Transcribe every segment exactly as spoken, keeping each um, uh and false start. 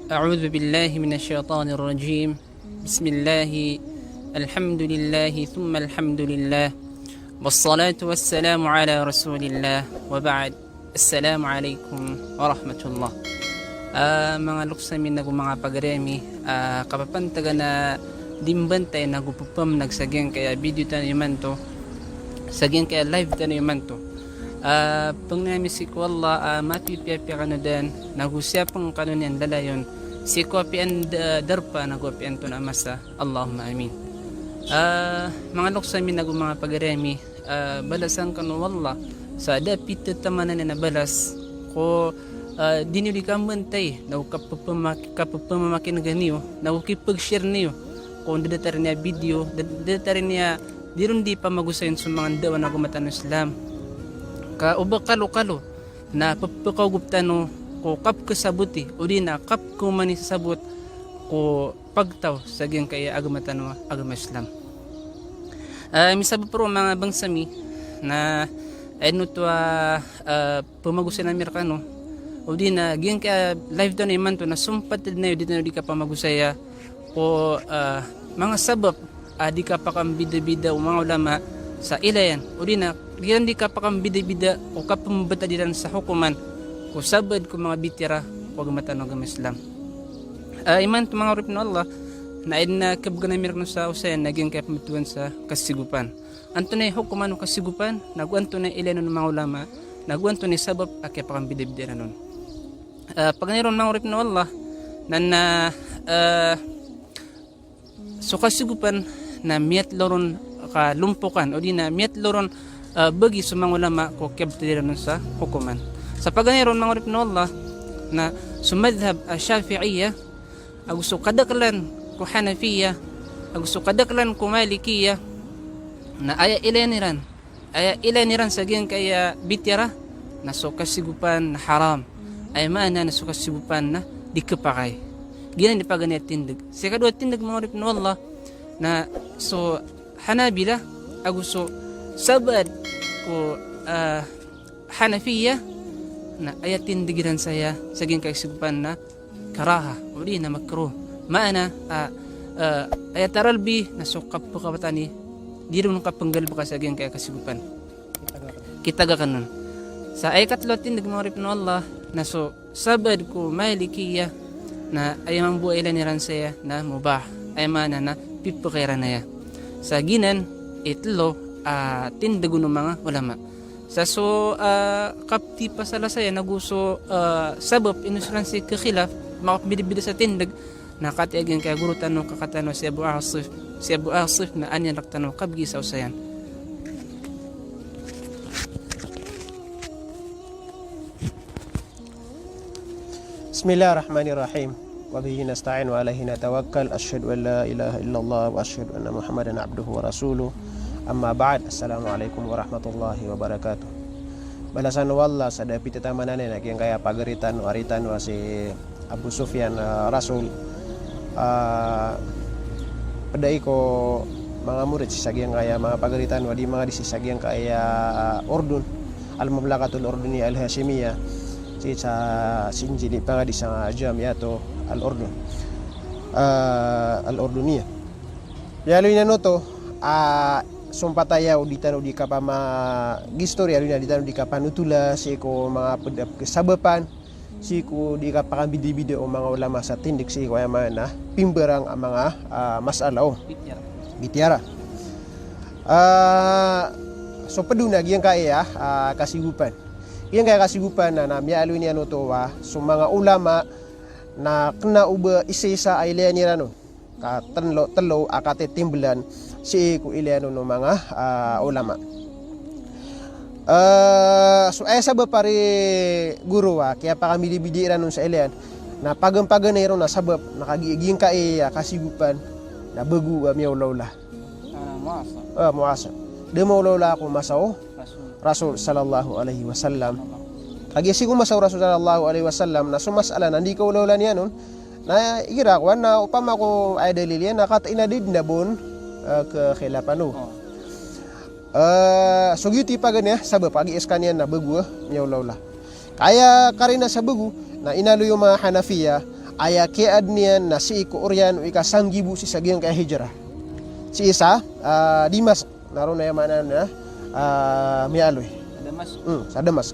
أعوذ بالله من الشيطان الرجيم. بسم الله. الحمد لله ثم الحمد لله. والصلاة والسلام على رسول الله. وبعد. Assalamu alaikum warahmatullah. Ah, manga loks ami nago manga pagari ami, ah, kapapantagan a di mbantay nago pepamnag sa giyangkaya video tano imanto, sa giyangkaya live tano imanto. Ah, pangnin ami sii ko Allah, ah, mapipiyapiya kano dn, nago siyapn kano niyan lalayon sii ko apiya an da-, darpa nago apiya antonaa a masa. Allahumma amin. Ah, manga loks ami nago manga pagari ami, ah, balasan kano o Allah sa da a pitataman anan a balas ko, ah, di niyo di kambantay, nago kapepama-, kapepamamakinega niyo, nago kipag-share niyo ko ndadatarin a video, da-, ndadatarin a di ron di pamagosayn so manga ndawa nago mata o Islam. Ka o ba kalokalo na pepekaogop tano ko kapkesaboti, odi na kapkeomani sasabot ko pagtaw sa giyangkaya agama tano a agama Islam. Ah, misabap roo manga bangsa mi na aya den oto a, ah, pemagosayn ami rekano, odi na giyangkaya live tano imanto na sompat den ayo di tano di kapamagosaya ko, ah, manga sabap a di kapakambidabida o manga ulama sa ilayan, odi na giyan di kapakambidabida o kapembetad iran sa hokoman ko sabaad ko manga bitiyara ko agama tano a agama Islam. Ah, imanto manga oripen o Allah, na aya den a kebegan ami rekano sa osayan na giyangkaya pembetowan sa kasigopan. Antonaa i hokoman o kasigopan, nago antonaa i ilayan o manga ulama, nago antonaa i sabap a kiyapakambidabida iran on. Ah, paganay ron manga oripen o Allah, na, na, ah, so kasigopan na miyatlo ron kalompokan, odi na miyatlo ron, ah, bagi so manga ulama ko kiyabetad iran on sa hokoman. Sa paganay ron manga oripen o Allah, na so madhab a Shafi'iyah, ago so kadaklan ko Hanafiya, ago so kadaklan ko Malikiya, na aya ilayan iran, aya ilayan iran sa giyangkaya bitiyara na so kasigopan na haram. Aya maana na so kasigopan na di kepakay. Giyanan i paganay a tindeg. Sa ikadowa a tindeg manga oripen o Allah, na so Hanabila, ago so sabaad ko, ah, Hanafiya, na aya tindeg iran saya sa giyangkaya kasigopan na karaha, odi na makruh. Maana, ah, ah, aya taralbi na so kapekawatan i, di ron kapenggalebeka sa giyangkaya kasigopan. Kitagakan on. Sa aya ikatlo a tindeg manga oripen o Allah, na so sabaad ko Malikiya, na aya mambo a ilayan iran saya na mubah. Aya maana na pipekay iran aya. Sa giyanan i telo a tindeg o manga ulama. Sa so, ah, kapti pasal a saya nago so, ah, sabap ino siran si kekhilaf, makapembidabida sa tindeg, na katii a giyangkaya goro tano, kaka tano si Abu Asif, si Abu Asif na an iyan rektano kabegi sa osayan. بسم الله الرحمن الرحيم. وبه نستعين وعليه نتوكل. أشهد أن لا إله إلا الله وأشهد أن محمدا عبده ورسوله. أما بعد. السلام عليكم ورحمة الله وبركاته. Balasan o Allah sa da a pitataman anan a giyangkaya pagari tano, ari tano a si Abu Sufyan, ah, Rasul, ah, ped a iko manga morit sii sa giyangkaya manga pagari tano a di manga di sii sa giyangkaya, ah, Urdun, Al-Mamlakatul Urduniyah Al-Hashimiyah, sii sa sinji di pangadi sa Jamiatu Al-Urdun, ah, Al-Urduniyah. Miyaaloy niyan oto a sompat aya o di tano di kapamagistoriya, aloy niyan a di tano di kapanotola sii ko manga ped a kesabapan, sii ko di kapakambidabida o manga ulama sa tindeg sii ko aya maana pimbarang a manga, ah, masala o bitiyara. Ah, so ped on a giyangkaya, ah, kasigopan. Giyangkaya kasigopan na, na miyaaloy niyan oto a so manga ulama na kena o ba isaisa a ilayan iran on. Ka telo, telo a katitimblan sii ko ilayan on o manga, ah, ulama. Eh, so aya sabap ari goro a kiyapakambidabida iran on sa ilayan na paganpaganay ron a sabap na kagiya giyangkaya kasigopan na bago a miyaolaola. Ah, muasir. Ah, muasir. Da maolaola ko masa o Rasul. Rasul sallallahu alaihi wasallam. Kagiya sii ko masa o Rasul sallallahu alaihi wasallam na so masala na di kaolaola niyan on, na igira ko an na opama ko aya dalil iyan na katii na di den a ba on, eh, kekhilafan o. Oh. Eh, so giyoto i paganay a sabap, kagiya sekaniyan na bago a miyaolaola. Ka aya karina sa bago na inaloy o manga Hanafiya aya kiyaadn iyan na sii ko oriyan o ikasanggibo sii sa giyangkaya hijrah. Sii sa, ah, Dimask, na roo na aya maana niyan na, ah, miyaaloy. Damas. Hmm, sa Damas.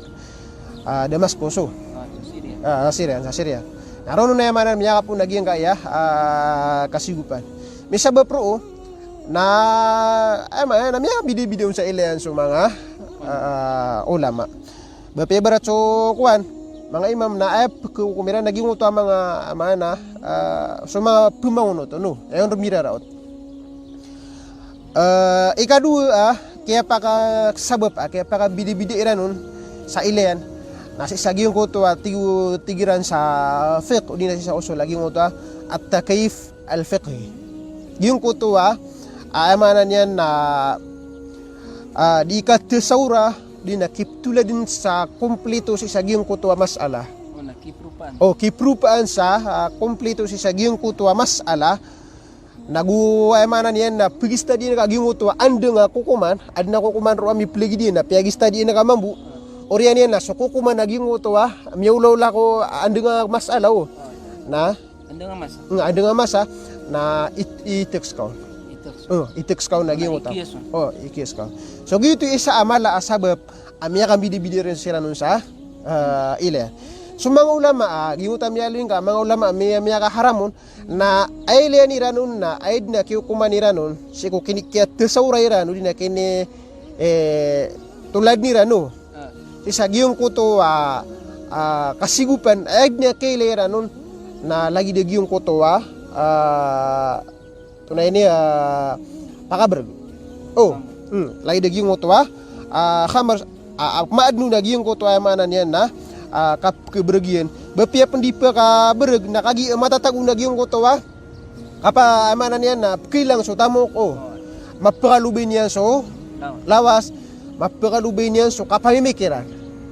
Ah, Damascus, o. Ah, sa Syria. Ah, sa Syria, sa Syria. Na roo na aya maana niyan miyakapoon a giyangkaya, ah, kasigopan. Misabap roo, na, aya maana niyan miyakabidabida on sa ilay iyan so manga, ah, ulama. Ba piyabarat so kowan, manga imam na aya pkhakokom iran na giyangkoto a manga, maana, ah, so manga pmangonot, no? Aya on roo miraraot. Ah, ikadowa, ah, kiyapakasabap, ah, kiyapakabidabida iran on sa ilay iyan. Na sii sa giyangkoto a tig, tig iran sa fiqh, odi na sii sa usul a giyangkoto a at-takayif al-fiqhi. Giyangkoto a, ah, aya maana niyan na, ah, di katasawra, di na kiptoladn sa komplito sii sa giyangkoto a mas'ala. O, na kipropaan. O, kipropaan sa, ah, komplito sii sa giyangkoto a mas'ala. Na go, aya maana niyan na pagistadiin ka giyangkoto a andang a kokoman, adn a kokoman roo a miplagid iyan na piyagistadiin ka mambo. Oriyan iyan na so kokoman a giyangkoto a miyaolaola ko andang a mas'ala, o. Na Andang a masa. Nga, andang a masa, na it-, iteks ka on. Iteks. O, iteks ka on na giyangkoto a. Ikiyas on. O, ikiyas ka on. So giyoto i isa a mala a sabap a miyakambidabida ron siran on sa, ah, ilay. So manga ulama, ah, giyangkoto a miyaaloy ngka, manga ulama a miya-, miyakaharam on, na aya ilay iran on, na aya dn a kiyokoman iran on, sii ko kini-, kiyatasawra iran on, odi na kini-, eh, toladn iran on. Ah. Sii sa giyangkoto a, ah, kasigopan, aya dn a kiyailay iran on, na lagid a giyangkoto a, ah, tonaa ini, ah, pakabrg. O, hmm, lagid a giyangkoto a, ah, khamr, ah, ah, maadn on a giyangkoto a aya maana niyan na, ah, kap-, kabrg iyan. Ba piya pn di pkabrg, na kagiya matatago on a giyangkoto a, Kapa, aya maana niyan na pkailang so tamok, o. Mapkalobay niyan so lawas. Lawas. Mapkalobay niyan so kapamimikiran.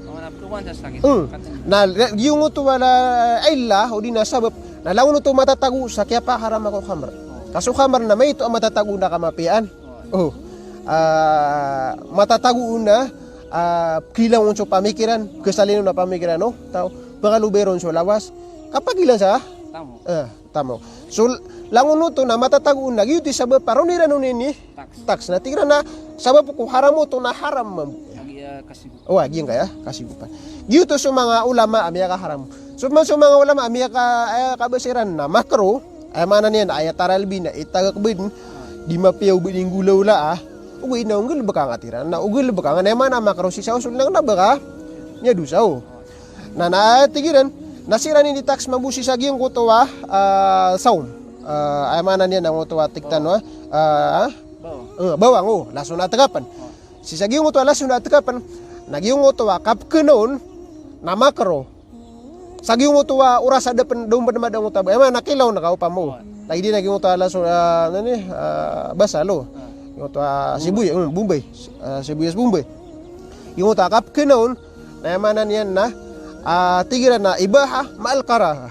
O, na pkailang sa sakit. Hmm. Na, giyangkoto a illah, odi na sabap, na langon oto matatago sa kiyapakaharam ko khamr. O. Ka so khamr na maito a matatago na kamapiyaan. O. O. Ah, matatago na, ah, pkailang on so pamikiran, kasalin on a pamikiran, o. Taw, pkalobay ron so lawas. Kapakailang sa? Tamok. Ah. Tamok. So, langon oto na matatago on na giyoto i sabap a roo iran on ini. Tax. Tax. Na tig iran na sabap ko haram oto na haram mambo. Lagi, ah, kasigo. O, lagid angkaya kasigopan. Giyoto so manga ulama a miyakaharam. So, man so manga ulama a miyaka, aya kabasa iran na makruh, aya maana niyan na aya taralbi na itagak badn, di mapiya o badn i nggolaola, ah. Ogaid na o nggalbka nga tig iran. Na o nggalbka nga na aya maana makruh sii sa usul na kna ba ka miyadosa, o. Na, na tig iran, na siran ini tax mambo sii sa giyangkoto a, ah, sawm. Ah, aya maana niyan na ngoto a tig tano a, ah, bawang. Eh, bawang, o, laso na tgapn. O. Sii sa giyangkoto a laso na tgapn, na giyangkoto a kapkn on, na makruh. Sa giyangkoto a oras a da pn, da on pn mada ngoto a ba, aya maana na kilaw na ka opama o. O. Lagid iyan a giyangkoto a laso, ah, nani, ah, basal, o. O. Giyangkoto a sibuyas, hmm, bombay. Ah, sibuyas bombay. Giyangkoto a kapkn on, na aya maana niyan na, ah, tig iran na ibaha ma'al karaha.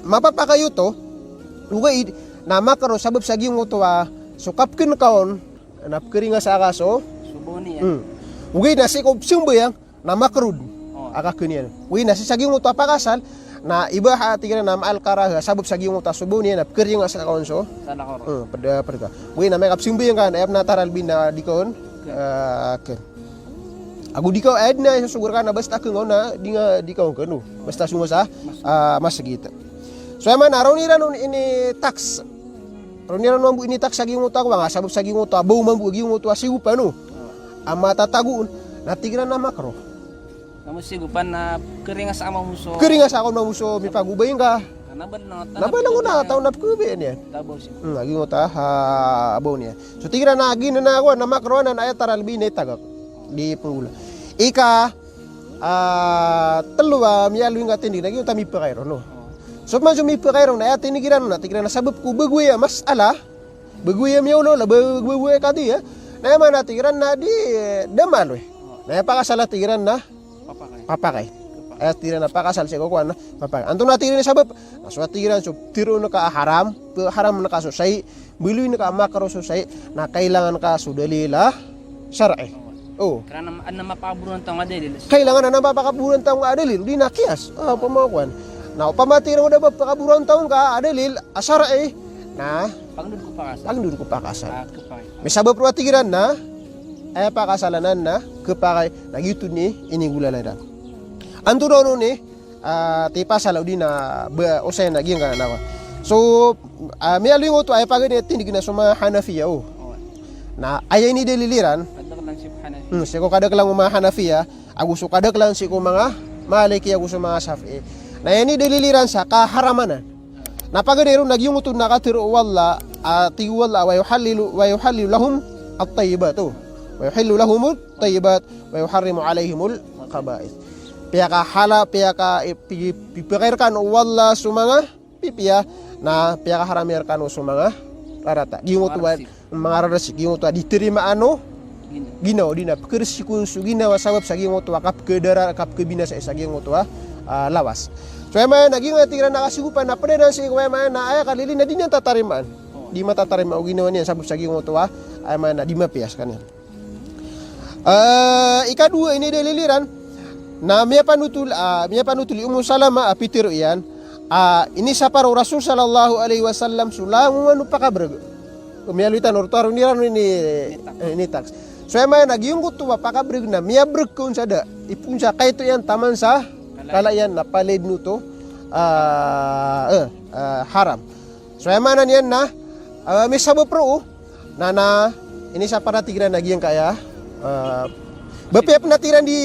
Mapapakay oto, ogaid na makruh sabap sa giyangkoto a so kapkn ka on, na pkharingasa ka so. So baw niyan. Hmm. Ogaid na sii ko pzambayang, na makruh. O. A kakn iyan. Ogaid na sii sa giyangkoto a pakasal, na ibaha tig iran na ma'al karaha, sabap sa giyangkoto a so baw niyan, na pkharingasa ka on so. Sa lakor. Hmm, pd-, pd ka. Ogaid na amay ka pzambayang ka, na aya pn a taralbi na di ka on. Kakn. Ah, kakn. Ago di ka, aya dn a isosogo rka na basta kn ka on na di nga, di ka on kn o. Basta so nga sa, ah, masgit. So aya maana, roo iran on ini tax. Roo iran on mambo ini tax sa giyangkoto a kowan, sabap sa giyangkoto a baw mambo, giyangkoto a sigopan o. A matatago on, na tig iran na makruh. Ka mambo sigopan na pkharingasa ka mambo so. Pkharingasa ka mambo so, mipagobay ngka. Na ba langon a taw na pkhaobay niyan. Tabaw sii. Hmm, lagid ngoto a, ah, baw niyan. So tig iran na giyanan a kowan na makruh anan a aya taralbi na itagak. Di pnggola. Ika, ah, tlo a miyaaloy ngka a tindg na giyoto a mipakay ron, o. O. So man so mipakay ron na aya tindg iran na tig iran na sabap ko bagoy a mas'ala, bagoy a miyaolaola, ba-, bagoy a kadiya. Na aya maana tig iran na di, eh, da maaloy. O. Na aya pakasal a tig iran na Papakay. Papakay. Aya tig iran a pakasal sii ko kowan na papakay. Antonaa tig iran i sabap? Na so a tig iran so ptharoon ka a haram, phaharam ka so shay'i, mbaloyin ka a makruh so shay'i, na kailangan ka so dalil a shar'i. O. Kailangan adn a mapakaboroan tano a dalil. Kailangan adn a mapakaboroan tano a dalil, di na qiyas. Ah, opama ko kowan. Na opama tig iran o da ba pakaboraon taon ka a dalil a shar'i, na pangdod ko pakasal. Pangdod ko pakasal. Ah, kepakay. Misabap roo a tig iran na aya pakasal anan na kepakay, na giyoto i iniggolalan iran. Antonaa onon i ah, tipasal odi na ba, osay na giyangkanan a. So, ah, miyaaloy ngka oto a aya paganay a tindeg na so manga Hanafiya, o. Na aya inidalil iran. Kadaklan sii ko Hanafiya. Hmm, sii ko kadaklan o manga Hanafiya, ago so kadaklan sii ko manga Maliki, ago so manga Shafi'i. Na aya inidalil iran sa kaharam anan. Na paganay ron na giyangkoto na katharo o Allah, ah, tig o Allah, "Wa yuhallilu, wa yuhallilu lahum at-tayyibat." O. "Wa yuhallilu lahum at-tayyibat." "Wa yuharrimu alaihimul khaba'ith." Piyakahala, piyaka, pi-, pi-, piyakahalaal rkano o Allah so manga pipiya, na piyakaharam iyan rkano so manga rarata. Giyangkoto a, manga rarasik. Manga rarasik. Giyangkoto a di tarimaan o ginawa, odi na pkharisik on so ginawa sabap sa giyangkoto a kapkhadara, kapkhabinasa sa giyangkoto a, ah, lawas. So, aya maana na giyangkai a tig iran a kasigopan na pd anan sii ko aya maana na aya kalilin na di niyan tatarimaan. Di matatarima o ginawa niyan sabap sa giyangkoto a, aya maana na di mapiya skaniyan. Eh, ikadowa a inidalil iran, na miyapanotol, ah, miyapanotol i Ummu Salama a pitharo iyan, ah, inisapar o Rasul sallallahu alaihi wasallam so langowan o pakabrg. Miyaaloy tano roo a roo iran ini, eh, initax. So aya maana na giyangkoto a pakabrg na miyabrg ka on sa da. Ipoon sa kaito iyan taman sa kala iyan na palaya dn oto, ah, eh, ah, haram. So aya maana niyan na, ah, misabap roo, na, na inisapar a tig iran a giyangkaya, ah, ba piya pn a tig iran di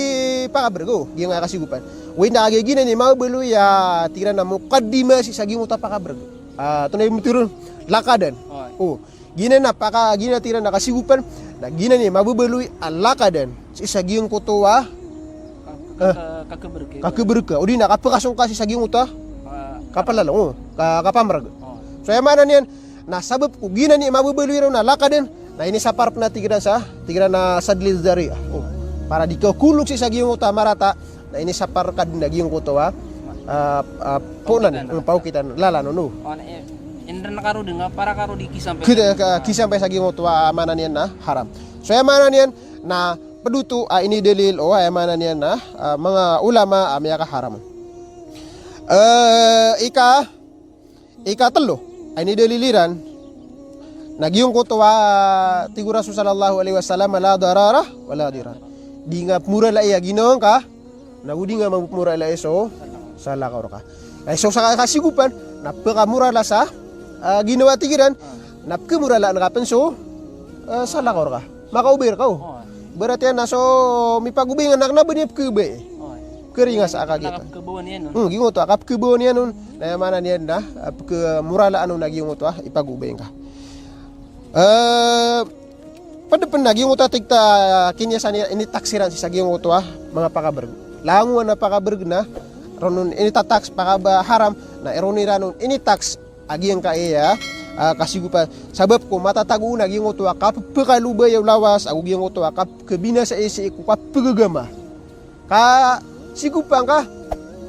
pakabrg, o, giyangkaya kasigopan. Oway, na kagiya giyanan i mababaloy a tig iran a mukaddima sii sa giyangkoto a pakabrg. Ah, antonaa i motharo on? Lakadan. O. Giyanan a paka, giyanan a tig iran a kasigopan, na giyanan i mababaloy a lakadan sii sa giyangkoto a, ka-, eh, ka-, ka-, kakeberke. Kakeberke. Odi na kapakasong ka sii sa giyangkoto a, ah, kapalalo, o, ka-, kapamarg. O. So aya maana niyan, na sabap ko giyanan i mababaloy ron a lakadan, na inisapar pn a tig iran sa, tig iran a saddil dhari'ah. O. Para di kakolog sii sa giyangkoto a marata, na inisapar ka dn a giyangkoto a, ah, ah, paokitan, paokitan, lalan on, o. O, na, eh, inda na karo di nga, para karo di kisampay. Kita ka, kisampay sa giyangkoto a, ah, maana niyan na haram. So aya maana niyan na pd oto a inidalil o, ah, aya maana niyan na, ah, manga ulama a miyakaharam. Eh, ika Ikatlo a inidalil iran na giyangkoto a tig o Rasul sallallahu alaihi wasallam, "La darara wa la dirar." Di nga pmoralai a ginawa ngka, na go di nga mamoralai so salakaw rka. Na so sa kasigopan na pkamorala sa, ah, ginawa, tig iran, na pkamorala ngka pn so, ah, salakaw rka. Makaobay rka, o. O. Ibarat iyan na so mipagobay nga na kna ba niyan pkhaobay. O. Pkharingasa a kagiya. Kapkhabawan iyan on. Hmm, giyangkoto a kapkhabawan iyan on. Na aya maana niyan na, ah, pkhamoralaan on a giyangkoto a ipagobay ngka. Eh, pd pn a giyangkoto a tig ta kiniyasan iyan, initax iran sii sa giyangkoto a manga pakabrg. Langowan a pakabrg na ron on initatax, pakaba haram, na ron iran on initax a giyangkaya, ah, kasigopan. Sabap ko matatago on a giyangkoto a kapphakalobayan o lawas, ago giyangkoto a kapkhabinasa sii ko kapphagagama. Ka sigopan ka,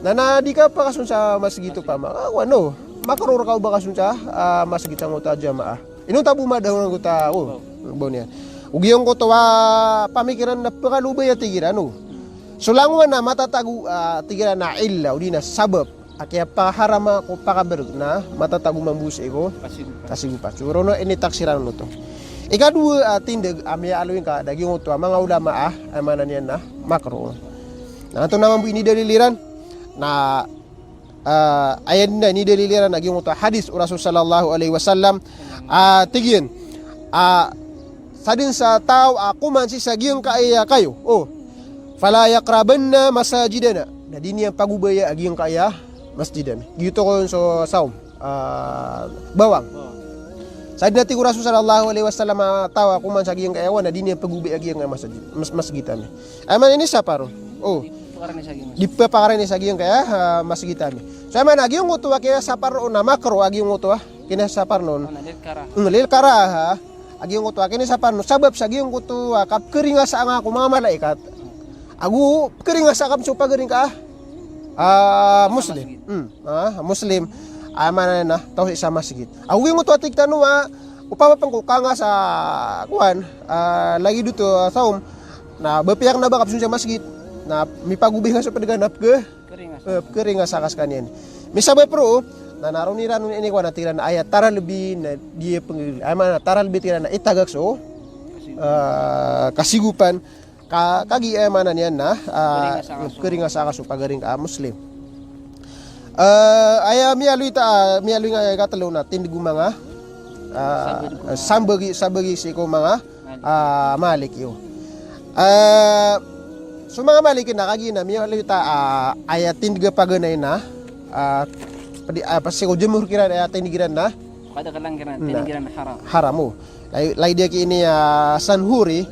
na, na di ka pakason sa masgit opama. Ah, ano, makaro rka o ba kason sa, ah, masgit angkoto a jamaah. Inonta bo madahong angkoto a, o, ba niyan. O giyangkoto a pamikiran na phakalobay a tig iran, o. So langowan a matatago, ah, tig iran a illa, odi na sabap a kiyapaharama ko pakabrg na matatago mambo sii ko kasigopan. Kasigopan. So ron on initax iran oto. Ikadowa a tindg a miyaaloy ngka da giyangkoto a manga ulama a, aya maana niyan na makro. Na antonaa mambo inidalil iran? Na, ah, aya dn a inidalil iran na giyangkoto a hadis o Rasul sallallahu alaihi wasallam, ah, tig iyan, ah, sadn sa taw a koman sii sa giyangkaya kayo, o, "Fala yaqrabanna masajidana." Na di niyan pagobaya a giyangkaya masjid ami. Giyoto kon so sawm, ah, bawang. Sadn a tig o Rasul sallallahu alaihi wasallam a taw a koman sa giyangkaya wan na di niyan pagobaya a giyangkaya masjid, mas-, masjid ami. Aya maana inisapar on. O. Di phakarani sa giyangkaya, ah, masjid ami. So aya maana a giyangkoto a kinasapar on na makro a giyangkoto a kinasapar on. Lil karaha. Hmm, lil karaha. A giyangkoto a kinisapar on sabap sa giyangkoto a kapkharingasa nga ko manga malaikat. Ago pkharingasa ka pn so pagari ngka a, ah, Muslim. Hmm, ah, Muslim. Aya maana na taw sii sa masjid. Ago giyangkoto a tig tano a opama pn ko kanga sa kowan, ah, lagid oto a sawm, na ba piyakna ba ka pn sa masjid, na mipagobay nga so pd ka na pkha- Eh, pkharinga sa ka skaniyan. Misabap roo, na naroon iran on ini kowan a tig iran a aya taralbi na di png-, aya maana taralbi tig iran a itagak so, eh, kasigopan, ka, kagiya aya maana niyan na, ah, pkharinga sa ka so pagaring ka a Muslim. Eh, aya miyaaloy ta, miyaaloy nga aya katlo na tindg o manga, ah, sambagi, sambagi sii ko manga, ah, Maliki, o. Ah, so manga Maliki na kagiya na miyaaloy ta, ah, aya tindg a paganay na, ah, pdi, ah, sii ko jumhur kiran aya tindg iran na, kada kalang kiran, na tindg iran haram. Haram, o. Lay, lay di aki ini, ah, Sanhuri,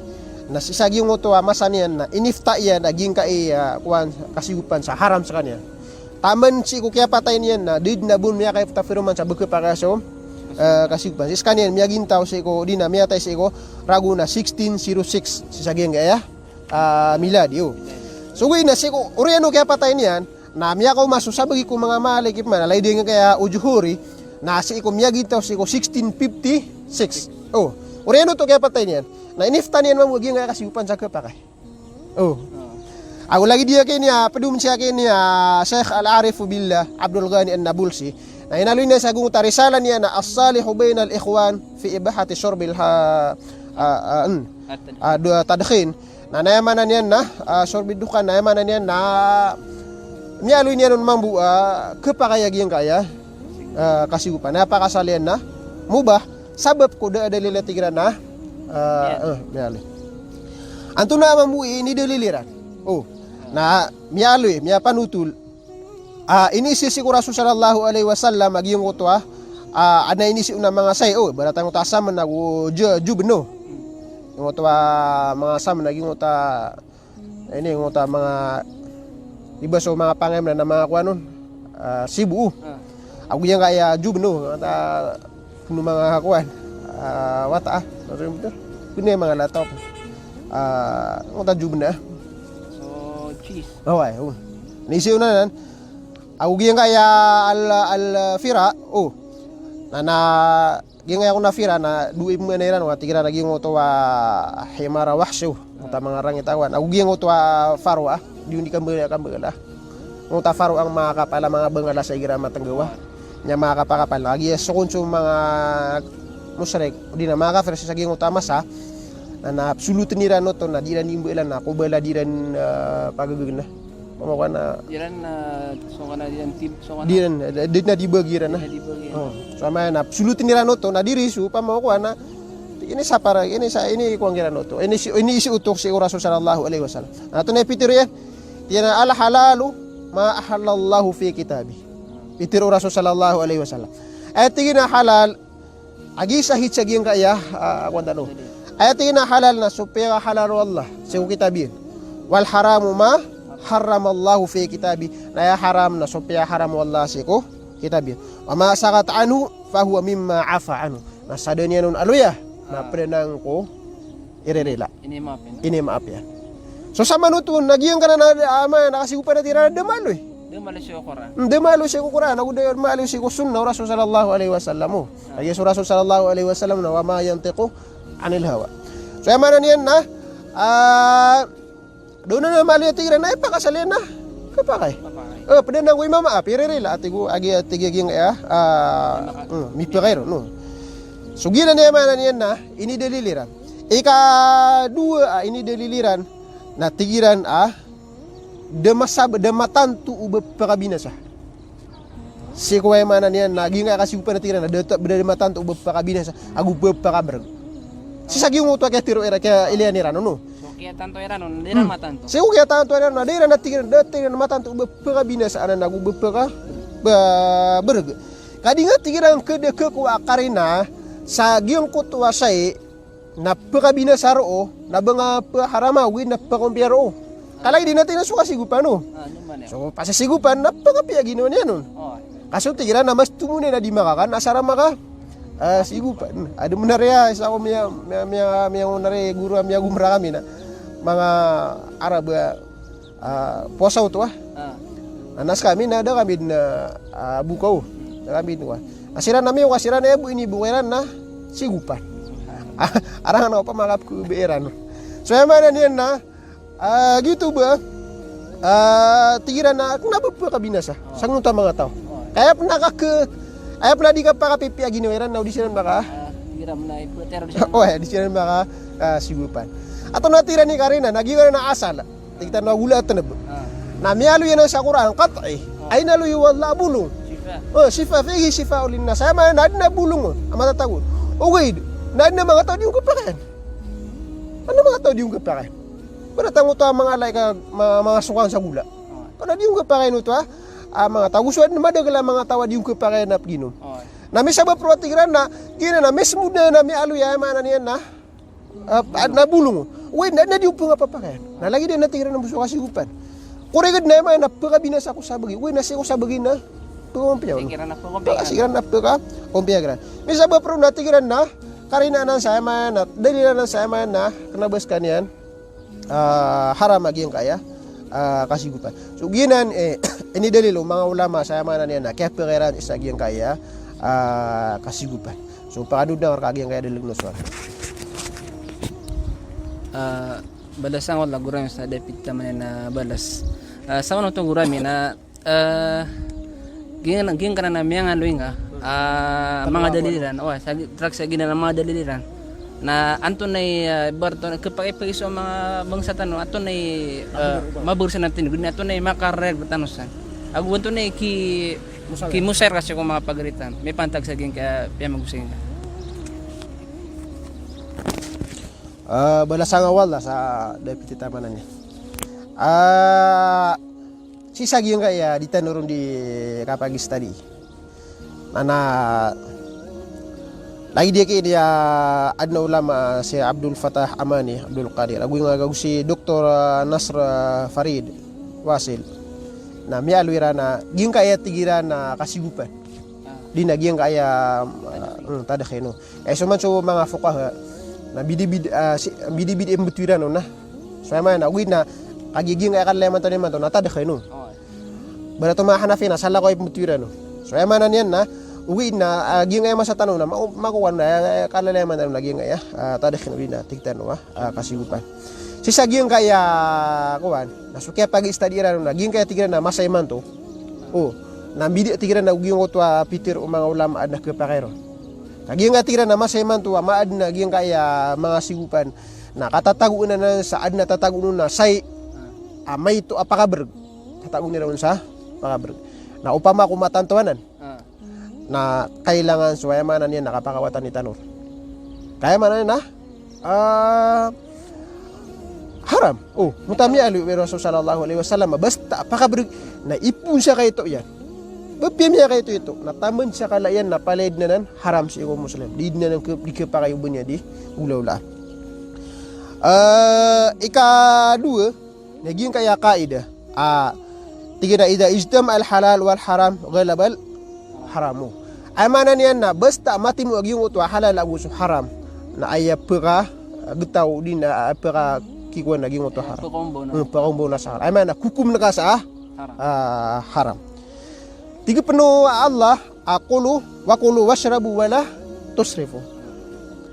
na sii sa giyangkoto a masa niyan na inifta iyan a giyangkai a, ah, kowan, kasigopan sa haram skaniyan. Taman sii ko kiyapatay niyan na di dn a bo miyakaifta paroman sa ba khapakay so, eh, kasigopan. Sii skaniyan miyagintaw sii ko, di na miyatay sii ko ragon a sixteen zero six. Sii sa giyangkaya, ah, miladi, o. So giya na sii ko oriyan o kiyapatay niyan, na miyakaoma so sambagi ko manga Maliki pman, lay di giyangkaya o Juhuri, na sii ko miyagintaw sii ko sixteen fifty-six. O, oriyan oto kiyapatay niyan. Na inifta niyan mambo a giyangkaya kasigopan sa khapakay. O. Ago lagid iyan kini a, pd on sii kini a Sheikh Al-Arif Billah Abdul Ghani An-Nabulsi. Na inaloy niyan sa giyangkoto a risala niyan na As-Salihu Bainal Ikhwan fi Ibahati Shurbil ha-, ah, ah, mm. Ah, do-, Tadkhin. Na, na aya maana niyan na, ah, shurbi dukhan, na aya maana niyan na miyaaloy niyan on mambo a khapakay a giyangkaya, ah, kasigopan. Na aya pakaasal iyan na mubah, sabap ko da a dalil a tig iran na, ah, eh, miyaaloy. Antonaa mambo i inidalil iran? O, na miyaaloy, miyapanotol. Ah, iniiza sii ko Rasul sallallahu alaihi wasallam a giyangkoto a, ah, adn a iniiza on a manga sai, o, ibarat angkoto a saman ago ju-, jubn, o. Giyangkoto a manga saman a giyangkoto a, ini, giyangkoto a manga, iba so manga pangaimanan a manga kowan on, ah, sibo, o. Ah. Ago giyangkaya jubn, o, giyangkoto a pn o manga kowan, ah, wata, ah. Pn o manga latok. Ah, giyangkoto a jubn, ah. So, cheese. Oway, o. Iniiza on anan. Ago giyangkaya al, al-fira, o. Na, na, giyangkaya kon a fira na dowa i pmaana iran, o, a tig iran a giyangkoto a himar a wahsh, o. Giyangkoto a manga rangit a kowan. Ago giyangkoto a farwa, di on di kambala, kambala. Giyangkoto a farwa a manga kapal a manga bangal a sa igira matnggawa. Niyan manga kapakapal. Lagid iyan so kon so manga mushrik, odi na manga kafir sii sa giyangkoto a masa, na, na absolutn iran oto, na di iran imbalan, na kobala di iran, eh, pagagagna. Pamakowan na. Di iran, eh, so kana di iran tib-, so kana. Di iran, eh, di na di bagi iran, na. Di na di bagi iran. O. So aya maana na absolutn iran oto, na di riso, pamakowan na. Ini sapar, ini sa, ini kowan kiran oto. Ini si, ini isi oto sii ko Rasul sallallahu alaihi wasallam. Na oto na pitharo iyan. Tig iyan a al-halalu ma ahallallahu fi kitabih. Pitharo o Rasul sallallahu alaihi wasallam. Aya tig iyan a halal, a giya sahid sa giyangkaya, ah, kowan tano. Aya tig iyan a halal na so piyahalal o Allah sii ko kitab iyan. Wal haramu ma harramallahu fi kitabih. Na aya haram na so piyaharam o Allah sii ko kitab iyan. Wa ma sakata anhu fahuwa mimma afa anhu. Na sadn iyan on aloya, na pd anan ko iririla. Inimaap iyan. Inimaap iyan. So saman oto na giyangkanan a, ah, maana na kasigopan a tig iran a da maaloy. Da maaloy sii ko Qur'an. Hmm, da maaloy sii ko Qur'an, ago da maaloy sii ko sunnah o Rasul sallallahu alaihi wasallam, o. Lagid iyan so Rasul sallallahu alaihi wasallam na wa ma yantiqu anil hawa. So aya maana niyan na, ah, da on anan maaloy a tig iran na ipakaasal iyan na khapakay. Khapakay. Eh, pd anan ko imamaap, iririla, a tig o, a giya, a tig iyan a giya, ah, hmm, mipakay ron, o. So giyanan i aya maana niyan na inidalil iran. Ikadowa a inidalil iran na tig iran a da masab-, da matanto o ba pakabinasa. Sii ko aya maana niyan na giyangkaya kasigopan a tig iran na da ta-, da matanto o ba pakabinasa ago ba pakabrg. Sii sa giyangkoto a kiyatharo iran, kiyailay iran on, o. So kiyatanto iran on, da iran matanto. Sii ko kiyatanto iran on, da iran a tig iran, da tig iran matanto o ba pakabinasa anan ago ba paka-, ba-, brg. Ka di nga tig iran kd-, kd-, ko a karina sa giyangkoto a sai na pakabinasa roo, na ba nga paharama, ogaid na pakaompiya roo. Ka lagid iyan na tig iran so kasigopan, o. Ah, ano man iyan? So pasisigopan na pakapiya ginawa niyan on. O. Ka so tig iran na mas tomo niyan a di makakan asar a maka, ah, sigopan. Adn on a riya, isa ko miya, miya, miya, miya, on a riya goro a miyagomra kami na manga Arab a, ah, powasa oto, ah. Ah. Na skami na da kami dn, ah, bokaw. Da kami dn, wa. Na siran ami, wa, siran aya bo ini bokaw iran na sigopan. Arangan ako pa makapkhabae iran. So aya maana niyan na, ah, giyoto ba, Ah, tig iran na kena ba pekabinasa. Oh. Sangkoto a manga taw. Oh. Kaya pena kake, aya pena di kapakapipiya ginawa iran na o di siran maka. Ah, tig iran na ipeter di siran. Oh, di siran maka, ah, sigopan. Ato na tig iran i karina, na giyanan a asal. Tig tano a gola a teneb. Ah. Na miyaaloy anan sa Qur'an, qat'i. Ah. Ay na loy o Allah a bolong. Shifa. Oh, shifa, fihi shifa'un linnas. Aya maana na aden a bolong a matatago. Ogaid na aden a manga taw a di on kepakayan. Aden a manga taw a di on kepakayan. Ibarat angkoto a manga alay ka, ma-, manga sokan sa gola. Ah. Ka na di on kepakayan oto a, a manga taw. Go so aden a madakel a manga taw a di on kepakayan a peginom. Ah. Na misabap roo, tig iran na, giyanan na mismo den a miyaaloy, aya maana niyan na ah, na bolong. Ogaid na, na di on pengapapakayan. Na lagid iyan na tig iran na bo so kasigopan. Korek den a aya maana na pekabinasa ko sabagi. Ogaid na sii ko sabagi na pekampiya on. Sii kiran na pekampiya. Sii kiran na pekampiya kiran. Misabap roo na tig iran na karina anan sa aya maana, dalil anan sa aya maana, kena ba sekaniyan, ah, haram a giyangkaya, ah, kasigopan. So giyanan, eh, inidalil o manga ulama sa aya maana niyan na kiyapekay iran sa giyangkaya, ah, kasigopan. So, pakadodon ka giyangkaya dalil na sowal. Ah, balasan ko la gurami sa dapit taman na balas. Ah, sa ono to gurami na, ah, giyang-, giyangkanan a miyangaloy nga, ah, manga dalil iran. O, sa gi-, trak sa giyanan a manga dalil iran. Na antonaa i, ah, ibarat on, kepakay-pakay so manga bangsa tano, antonaa i, ah, mabersen a tindeg, antonaa i makareg tano san. Ago antonaa i ki-, Musawir. Kimusawir ka sii ko manga pagari tano. Mipantag sa giyangkaya piyamagosay ngka. Ah, balasan ka o Allah sa dapit taman niyan. Ah, sii sa giyangkaya di tano ron di kapag-study. Na, na, lagid iyan ki, ah, aden a ulama si Abdul Fattah Amani, Abdul Qadir. Ago nga gago si Doktor, ah, Nasr, ah, Farid Wasil. Na miyaaloy iran a giyangkaya tig iran a kasigopan. Ah. Di na giyangkaya, ah, hmm, tadkhinu. Kaya so man so manga fuqaha na bidibid, ah, si, bidibid i mbetowi iran on na. So aya maana, ogaid na kagiya giyangkaya kalalayaman tano imanto na tadkhinu. Oh. Ibarat o manga Hanafi na salakaw i mbetowi iran on. So aya maana niyan na, ogaid na, ah, giyangkaya masa tano na, ma-, makowan na, ah, kalalayaman tano na giyangkaya, ah, tadkhinu, di na tig tano a ah, kasigopan. Sii sa giyangkaya, kowan, na so kiyapag-study iran on na giyangkaya tig iran a masa imanto. O, na mbida tig iran a giyangkoto a pitharo o manga ulama a aden a kepakay ron. Ka giyangkaya tig iran a masa imanto a maaden a giyangkaya manga sigopan na katatagoan anan sa aden a tatagoan on a sai a maito a pakabereg. Tatagoan iran on sa pakabereg. Na opama ko matanto anan. Ah. Na kailangan so aya maana niyan na kapakawatan i tanor. Ka aya maana niyan na, ah, haram. O, mota miyaaloy o Rasul sallallahu alaihi wasallam, basta pakabereg na ipoon sa kaito iyan. Ba piya miyakaito ito, na taman sa kala iyan na palaya den anan haram sii ko Muslim. Di den anan ke-, di kepakay o ba niyan di olaola. Ah, ikadowa, na giyangkaya qaida. Ah, tig iran a, "Idha ijtama'al halal wal haram ghalabal haramu." Aya maana niyan na basta matimo a giyangkoto a halal ago so haram, na aya pekagetaw di na, ah, pekakikowan a giyangkoto a haram. Pekaombaw na. Hmm, pekaombaw na sa haram. Aya maana na kokomen ka sa, ah, haram. Ah, haram. Tig pen o Allah, a, "Kulu, wa kulu washrabu wa la tusrifu."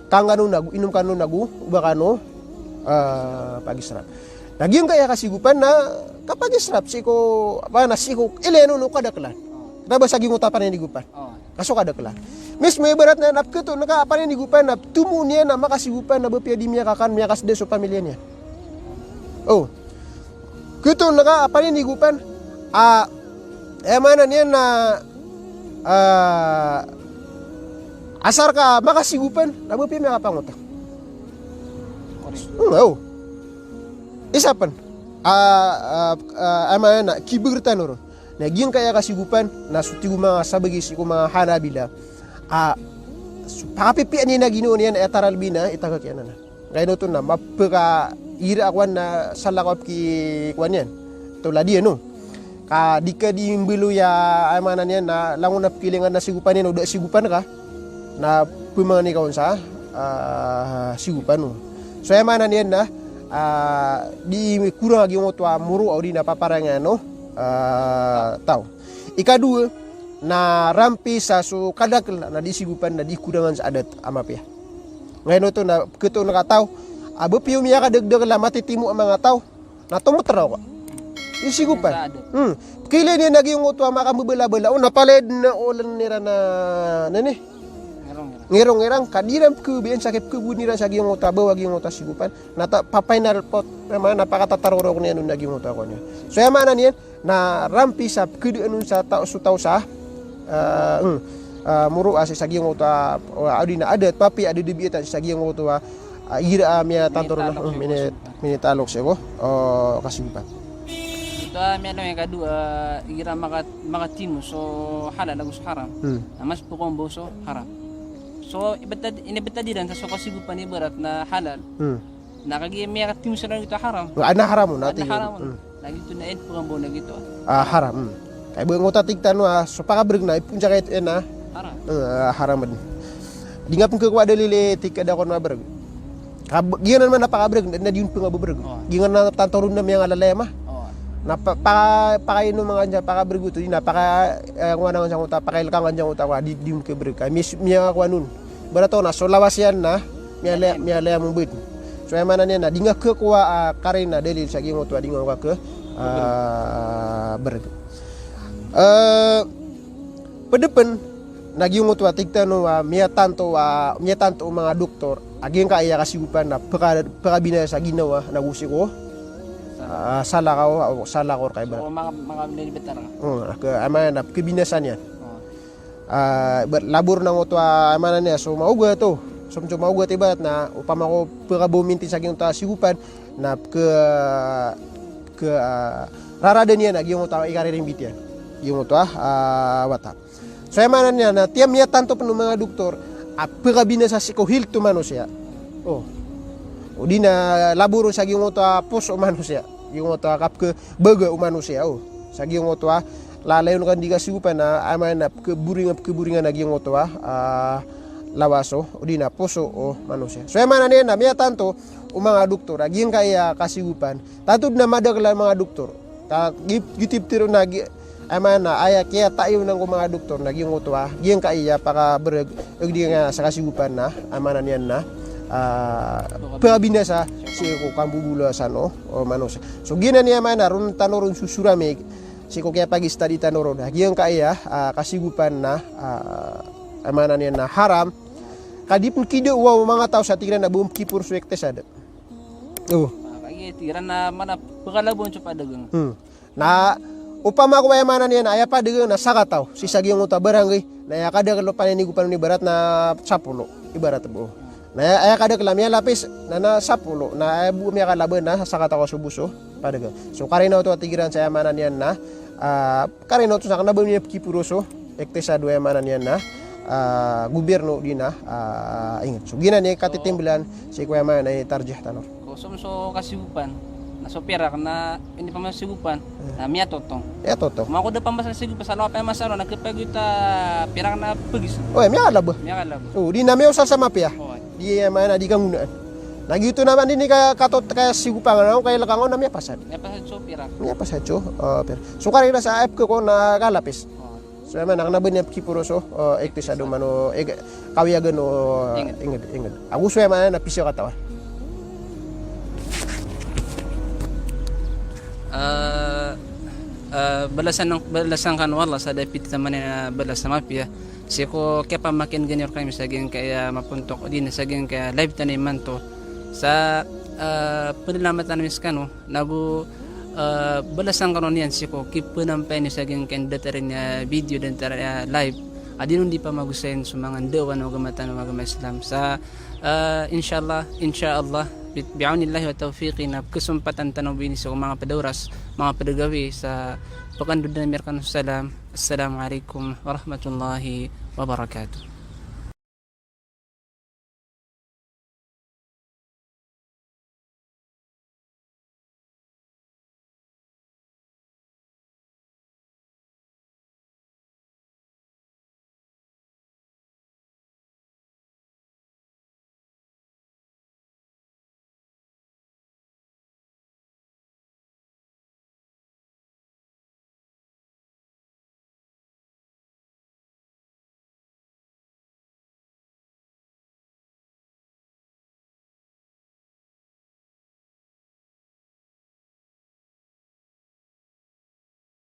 Kangkano nago, inom kano nago, oba kano, ah, pag-israf. Na giyangkaya kasigopan na kapag-israf, sii ko, apa, na sii ko, ilay on o kadakelan. Kena ba sa giyangkoto a paninigopan. Oh. Ka so kadakelan. Mismo ibarat na, na peketoon ka a paninigopan, na tomo niyan a makasigopan, na ba piya di miyakakan, miyakaseda so pamilya niyan. O. Ketoon ka a paninigopan, a, aya maana niyan na, a, asar ka makasigopan, na ba piya miyakapangotang. Hmm, o. Isa pen. A, a, a, aya maana niyan na, kiber tano ron. Na giyangkaya kasigopan, na so tig o manga sabagi sii ko manga Hanabila. A, so pakapipiyaan iyan a ginawa niyan, a taralbi na, itagak iyan anan. Ngayon oto na mapekaira a kowan na salakaw a peki kowan iyan. Tolad iyan, no? Ka di ka di mbaloy a, aya maana niyan na langon a pekilingan na sigopan iyan o da sigopan ka, na pemangni ka on sa, ah, sigopan on. So aya maana niyan na, ah, di korang a giyangkoto a moro a odi na paparangan o, ah, taw. Ikadowa, na rampi sa so kadakel na di sigopan na di korangan sa adat a mapiya. Ngayon oto na ketoon ka taw a ba piya o miyakadagdakel a matitimo a manga taw na tometeraw ka. Isigopan. Sa adat. Hmm. Pkhailay niyan a giyangkoto a makambabala-bala. O, na palaya dn a olan iran a, na ni? Ngirong-ngirong. Ngirong-ngirong. Ka di iran pkhababayaan sa kipkhaboon iran sa giyangkoto a baw a giyangkoto a sigopan. Na ta-, papainalpot, na ma-, na pakatatarorok niyan on a giyangkoto a kowan iyan. So aya maana niyan, na rampi sa pkhadaan on sa taw, so taw sa, ah, hmm, ah, moro a sii sa giyangkoto a, o, odi na adat, papiya a dadabiatan sii sa giyangkoto a, ah, igira a miyatanto ron, minitalok, hmm, sii ko, mini-, minitalok sii ko, o, kasigopan. Ito a miyaaloy a ikadowa, igira maka-, makatimo so halal ago so haram. Hmm. Na mas pkambaw so haram. So, ibtad-, inibtad iran sa so kasigopan ibarat na halal. Hmm. Na kagiya miyakatimo siran a giyoto a haram. Nga, na haram on, na haram on. Hmm. Na giyoto na aya pkambaw na giyoto a, ah, haram. Hmm. Kay ba ngkoto a tig tano a so pakabrg na ipoon sa kaito iyan a haram. Eh, haram dn. Di nga pn khakowa a dalil i tig ka da kon mabrg. Kab-, giyanan man a pakabrg, na di on pn nga babrg. O. Giyanan a tanto ron na miyangalalaya ma. O. Na pa-, pa-, pakaino man ka niyan sa pakabrg oto, di na paka-, eh, kowan ka niyan sa ngkoto a, pakailkangan sa ngkoto a, di, di on khabrg. Kay mis-, miyakowan on. Ibarat o na so lawas iyan na miyalaya, miyalaya mambo. So aya maana niyan na di nga khakowa a karina, dalil sa giyangkoto a di nga khakowa a, ah, brg. Eh, pd pn na giyangkoto a tig tano a miyatanto a, miyatanto o manga doktor a giyangkaya kasigopan na pka-, pkabinasa sa ginawa na go sii ko, ah, salakaw, ah, salakaw ka ibarat. So, maka-, maka-, maka-, hmm, ka, aya maana na pkabinasa niyan. O. Ah, ibarat labo ron angkoto a, aya maana niyan, so maogat o. So, so maogat ibarat na, opama ko pkabaw mintin sa giyangkoto a sigopan, na pka-, pka-, ah, rarada niyan a giyangkoto a ikaririmbit iyan. Giyangkoto a, ah, wata. So, aya maana niyan na, tiya miyatanto pn o manga doktor a pkabinasa sii ko health o manosiya. O. Odi na labo ron sa giyangkoto a poso o manosiya. Giyangkoto a kapkha- baga o manosiya, o. Sa giyangkoto a, lalayon ka di kasigopan na, aya maana na pkhaboringan, pkhaboringan a giyangkoto a, ah, lawas o, odi na poso o manosiya. So aya maana niyan na miyatanto o manga doktor a giyangkaya kasigopan. Tanto dn a madakl a manga doktor. Ka gi-, giyoto i ptharoon a gi-, aya maana na aya kiyatayonan ko manga doktor na giyangkoto a, giyangkaya pakabrg, odi nga sa kasigopan na, aya maana niyan na, ah, pkabinasa sii ko kambobolasan o, o manosiya. So giyanan i aya maana, ron tano ron sosorami sii ko kiyapag-study tano ron a giyangkaya, ah, kasigopan na, ah, aya maana niyan na haram. Ka di pn kidaowa o manga taw sa tig iran a ba on pkiporo so iktisad. O. Ah, kagiya tig iran na mana pkalabowan so padagang. Hmm. Na opama ko aya maana niyan na aya padagang na sakataw sii sa giyangkoto a barangay, na aya kadakl o paninigopn on ibarat na sapolo, ibarat bo. Na aya, aya kadakl a miyalapis na, na sapolo, na aya bo miyakalaban na sakataw ka so bo so padagang. So karina oto a tig iran sa aya maana niyan na, ah, karina oto sa kna ba miyapkiporo so iktisad, aya maana niyan na, ah, gobyerno odi na, ah, ingd. So giyanan i katitimblan sii ko aya maana i tarjih tano. Ko so, so kasigopan na so pirak na, ino pman sigopan, eh, na miyatotong. Miyatotong. Mako da pman sa sigopan sa lopa masa ron na khapagiyoto a pirak na pagis. O, miyakalaba. Miyakalaba. O, di na miyaosal sa mapiya. O. Di, aya maana di kanggonaan. Na giyoto na man di ni ka-, katot-, kasigopan na, o, kailkangan na miyapasad. Miyapasad so pirak. Miyapasad so, eh, pirak. So karina sa aya pkha ko na kalapis. O. So aya maana na kna ba niyan pkiporo so, eh, iktisad o mano, ig-, kawiyagan o, ingd. Ingd, ingd. Ago so aya maana na pizakatawan. Ah, ah, balasan, balasan kano o Allah sa da a pitharo man iyan a balas a mapiya. Sii ko kiyapamakin'gan iyo rkami sa giyangkaya mapontok, odi na sa giyangkaya live tano imanto. Sa, ah, pnlamatan ami skano, nago, ah, balasan kano niyan sii ko kipnampay niyo sa giyangkaya datar iyan a video, datar iyan a live. A di niyo di pamagosayn so manga ndaowan o agama tano a agama Islam. Sa, ah, insha Allah, insha Allah, bi, bi'awnillahi wa tawfiqih na pkhasompatan tano bo ini sii ko manga pd a oras, manga pd a gawii sa pkhandodan ami rkano sa salam. Assalamu alaikum warahmatullahi wabarakatuh.